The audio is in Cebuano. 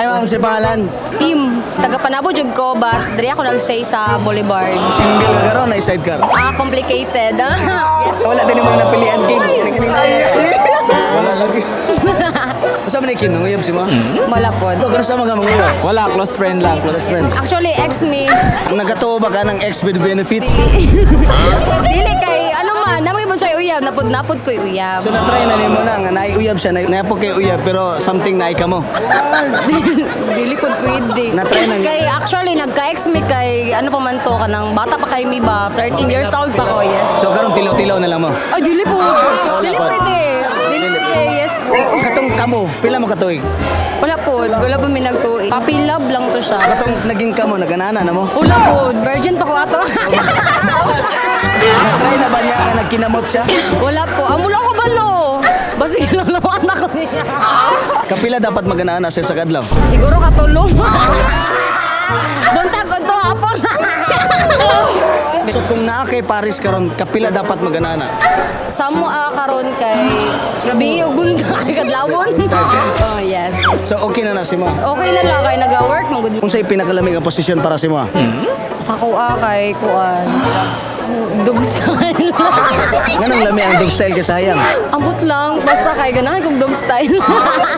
Ay, ma'am, si pangalan? Team, taga Panabo jud ko, but diri ako nag-stay sa Boulevard. Single ka karon, na sidecar? Ah, complicated. Yes. Wala din yung mga napilian, Kim. Kini kini. Wala lagi. Usa man ni Kim, nanguyab si mo? Wala pod. Pero sa mga manguyab? Wala, close friend lang. Close friend. Actually, ex me. Ang nagkatuo ba ka ng ex with benefits? Dili kay ano man, namo ibon siya uyab, napod-napod ko uyab. So na-try na nimo na nga naiuyab siya, naapok kay uyab pero something na ka mo. Dili pod pwede. Na-try na Kay actually nagka-ex mi kay ano pa man to, kanang bata pa kay mi ba, 13 years old pa ko, yes. So karon tilaw-tilaw na lang mo. Ay, dili po. Dili pwede. Dili pwede, yes po. Katong kamo, pila mo katuig? Wala po, wala po mi nagtuig. Puppy love lang to siya. Katong naging kamo, naganana na mo? Wala po, virgin pa ko ato. Na-try na ba niya nga nagkinamot siya? Wala po. Ang wala ko balo. Basig lang naman ako niya. Kapila dapat maganana siya sa kadlaw? Siguro katulong. Buntag to hapon. So kung naa kay Paris karon, kapila dapat maganana? Samo a karon kay gabi og buntag kay kadlawon. Oh, yes. So okay na na si mo. Okay na lang kay naga-work man gud. Kung sa'y pinakalamig ang posisyon para si mo? Sa kuha kay kuan. Dog style. Nganong lami ang dog style kay sayang? Ambot lang basta kay ganahan kog dog style.